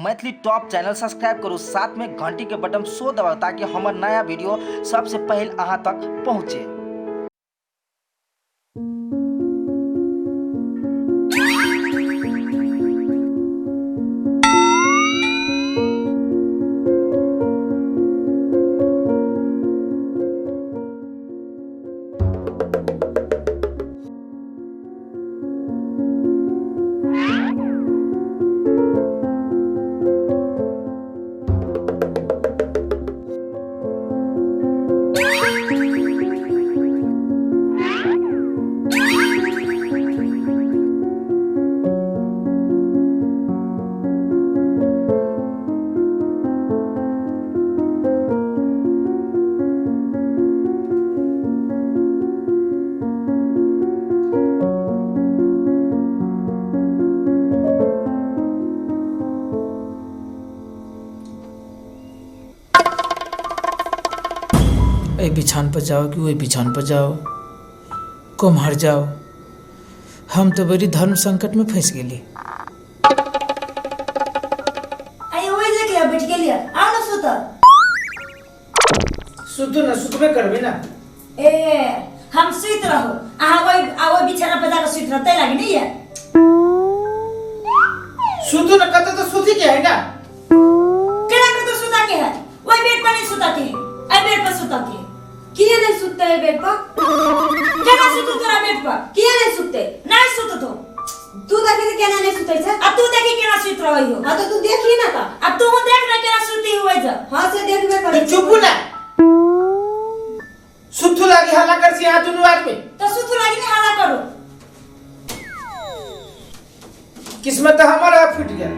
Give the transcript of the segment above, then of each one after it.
Maithili top channel subscribe करू, साथ में घंटी के बटन सो दबाउ ताकि हमर नया वीडियो सबसे पहले अहाँ तक पहुँचे। एहि बिछान पर जाओ कि ओहि बिछान पर जाओ, कोम्हर जाओ, हम तऽ बड़ी धर्म संकट में फंसि गेली। आइ ओहि जे के बैठ गेलियै, आउ ने सुतऽ। सुतू ने, सुतबे करबै ने। ए हम सुति रहू, अहाँ ओहि आ ओहि बिछाना पर जाकऽ सुति रहू, ताहि लागी नहि ये। सुतू ने, कतऽ तऽ सुती के है ना। केना कतऽ सुता के है? ओहि बेड पर नहीं सुता के है, एहि बेड पर सुता के है। किया नहीं सुतते है बेड पर? केना सुतू तोरा बेड पर? किया नहीं सुतते? नहीं सुततो। तू देखी तऽ केना नहीं सुतै छै? आ तू देखी केना सुति रहै हो। हाँ तो तू देखी ना तऽ। आ तू देख ना केना सुती हुए जा। हाँ से देखबे करै। तो चुपू ना, सुतू लागी हल्ला कर छी अहाँ दुनू आदमी। तो सुतू लागी नहीं हल्ला करो। किस्मत तऽ हमर है फूटि गेल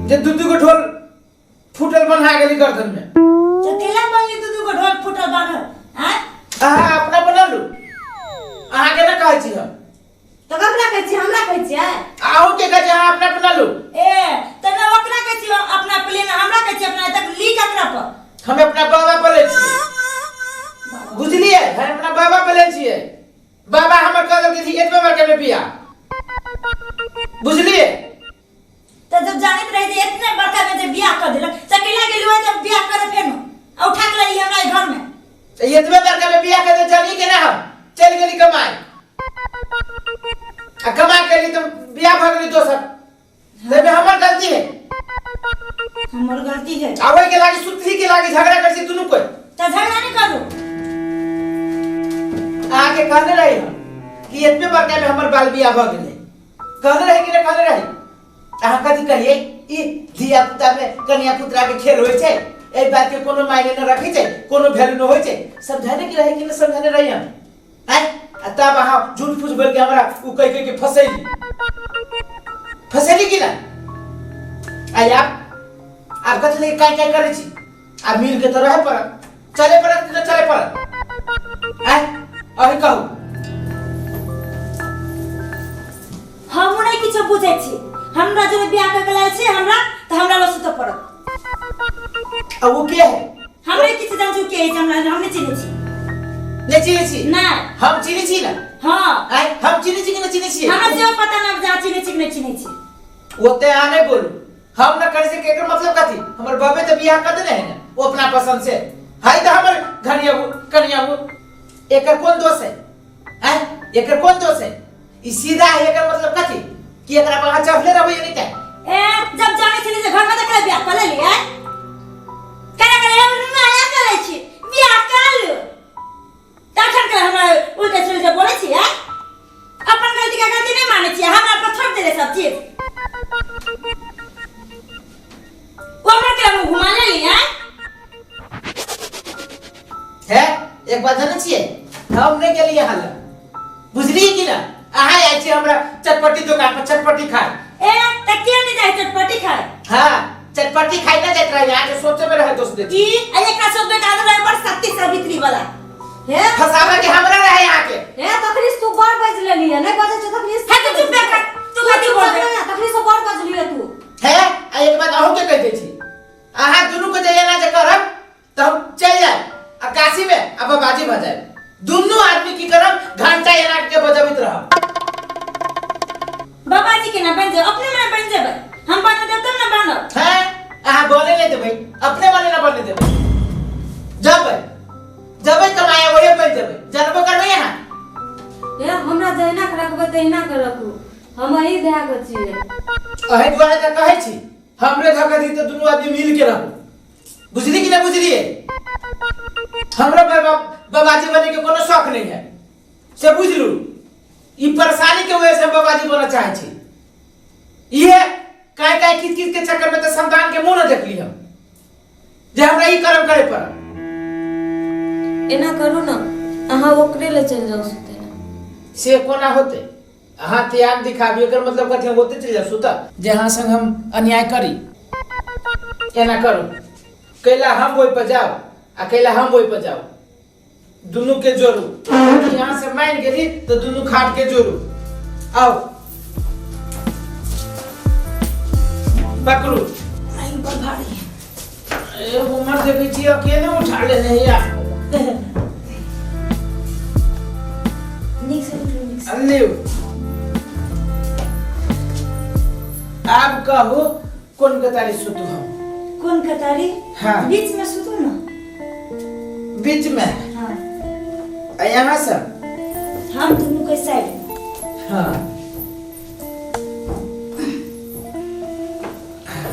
जे दू दू गो ढोल फूटल बन्हा गेली गर्दन में। तो केला बनली दू दू गो ढोल फूटल बान्हल आँय? अहाँ अपना बनलू, अहाँ के ना कहै छी हम। तऽ ककरा कहै छी? हमरा कहै छियै? अहूँ के कहै छी अहाँ अपना बनलू। ए तऽ ने ओकरा कहै छी अपना प्लेन, हमरा कहै छी अपना, तक ली ककरा पर? हम अपना बाबा पर लै छियै, बुझलियै? हम अपना बाबा पर लै छियै। बाबा हमर कह देलकै कि एतबे बड़का में बियाह, बुझलियै? तऽ जब जानैत रहे जे इतने बड़का में जे बियाह कर देलक, तऽ केला गेलु है जब बियाह करे फेनो आ उठा के लई हमरा घर में? तऽ एतबे बड़का में बियाह कर दे जानी के ना हम चल गेली कमाए, आ कमा के एली तऽ बियाह भऽ गेली दोसर। तैमे हमर गलती है? हमर गलती है। आ ओहि के लागी सुतली के लागी झगड़ा कर छी दुनू कोई। तऽ झगड़ा नहीं करू। अहाँ के कहने रही हम कि एतबे बड़का में हमर बाल बियाह भऽ गेलै, कहने रही कि नहीं कहने रही? अहाँ कथी कहिए, ई धिया पुता में कनिया पुतरा के खेल होइ छै, एहि बात के कोनो मायने न रखै छै, कोनो वैल्यू न होइ छै। समझाने के रहे कि न समझाने रही हम? आँय, आ तब अहाँ झूठ फूस बोल के हमरा उ कहि कहि के फसैली, फसैली कि ना? आइ आब कथी लगे काय काय करै छी? आब मिल के तऽ रहे पड़त, चले पड़त कि न चले पड़त? आँय, अही कहू। हमहूँ नहि किछो बुझै छी, हमरा जब बियाह कऽ के लायल छी हमरा तऽ हमरा लग सुतऽ पड़त। आ वो के है? हमरे किछु जान छी के है, हमरा हम नहि चिन्है छी। नहीं चिन्है छी? नहि। हम चिन्है छी ना। हाँ। आँय, हम चिन्है छी कि नहि चिन्है छी? हमरा सेहो पता नहि जे अहाँ चिन्है छी कि नहि चिन्है छी। ओते अहाँ नहि बोलू, हम न करै छी के एकर मतलब कथी? हमर बाबे तऽ बियाह कर देने है ना वो अपना पसंद से है, तऽ हमर घनिया वो कनिया वो, एकर कोन दोष है? आँय, एकर कोन दोष है? ई सीधा है, एकर मतलब कथी कि एकरा पर अहाँ चढ़ले रहबै नहीं ते? ए जब जानै छली जे घर में तऽ केना बियाह कऽ लेली? आँय, केना केना हम माया करै छी बियाह कऽ लू, तखन के हमरा उल्टे सुलटे बोलै छी? आँय, अपन गलती के गलती नहीं मानै छी, हमरा पर थोप देले सब चीज। ओ हमरा के हम घुमा लेली? आँय है, एक बात जानै छियै, हम नहि गेलियै अहाँ लग, बुझलियै कि ना? अहाँ आयल छी हमरा चटपटी दुकान पर चटपटी खाय। ए त के नहीं जाय चटपटी खाय? हाँ, चटपटी खाय ना जाइत रहे, अहाँ के सोचे में रहे दोस्त दे की आ एकरा सब बेटा रहे बड़ सत्य सावित्री वाला हे फसावे के हमरा रहे अहाँ के। हे तखनी तू बड़ बाजि लेलियै, नहि बाजै छौ तखनी। हे तू चुप कर, तू कथी बोलबे? तखनी से बड़ बाजलियै तू। हे आ एक बात अहूँ के कहि दै छी, अहाँ दुनू के जे एना जे करब तऽ हम चलि जायब आ काशी में आ बाबाजी भऽ जायब, दुनू आदमी की करब घंटा एना के बजबैत रहब। जबरदस्ती केना बनि जाए अपने मने बनि जेबै हम बन देब तब ने बनब हैं अहाँ बने ले देबै अपने मने ना बने देबै जबै जबै कमाए ओहे बनि जेबै जानबो करबै अहाँ हे हमरा जहिना के रखबै तहिना के रखू हम अही धए के छियै अही दुआरे तऽ कहै छी हमरे धऽ के दी तऽ दुनू आदमी मिल के रहू बुझली कि ना बुझलिए हमरा बाबा बाबाजी बने के कोनो शौक नहीं है से बुझलू ई परेशानी के वजह से हम बाबाजी बनना चाहे छी ये काय काय किस किस के चक्कर में तो संतान के मुंह न देखली हम जे हमरा ई कर्म करे पड़ल एना करू ने अहाँ ओकरे ले चलि जाउ सुतै लए से कोना होते अहाँ त्याग दिखाबी एकर मतलब कथी हम ओते चलि जाउ सुतऽ जे अहाँ संग हम अन्याय करी एना करू कैला हम ओहि पर जाउ आ कैला हम ओहि पर जाउ दुनू के जोड़ू यहाँ से मान गेली तो दुनू खाट के जोड़ू आओ पकड़ू आई बड़ भारी ए उमर देखै छी अकेले उठा लेने या नीक से उठलू नीक से लिउ आब कहू कोन कतारी सुतू हम कोन कतारी हाँ। बीच में सुतू ना बीच में हाँ आ यहाँ से हम दुनू के साइड में हाँ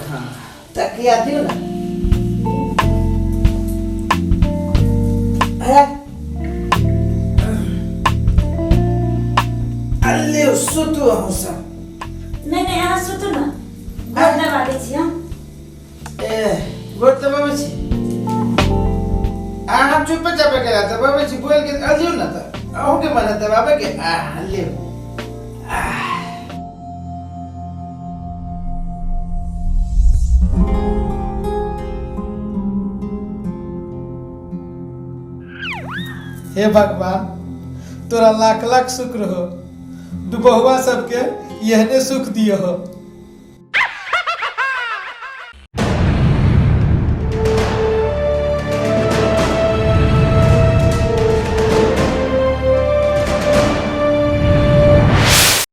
हाँ तकिया दियौ ना है अरे सुतू अहूँ सब नहीं नहीं अहाँ सुतू ना गोड़ दबा दै छी हम ए गोड़ दबाबै छी आ हम चुपे चापे के दबाबै छी बोल के अलियौ न त अहूँ के मन दबाबै के आ लियौ हे भगवान तोरा लाख लाख शुक्र हो दुबहुआ सबके एहने सुख दियो हो।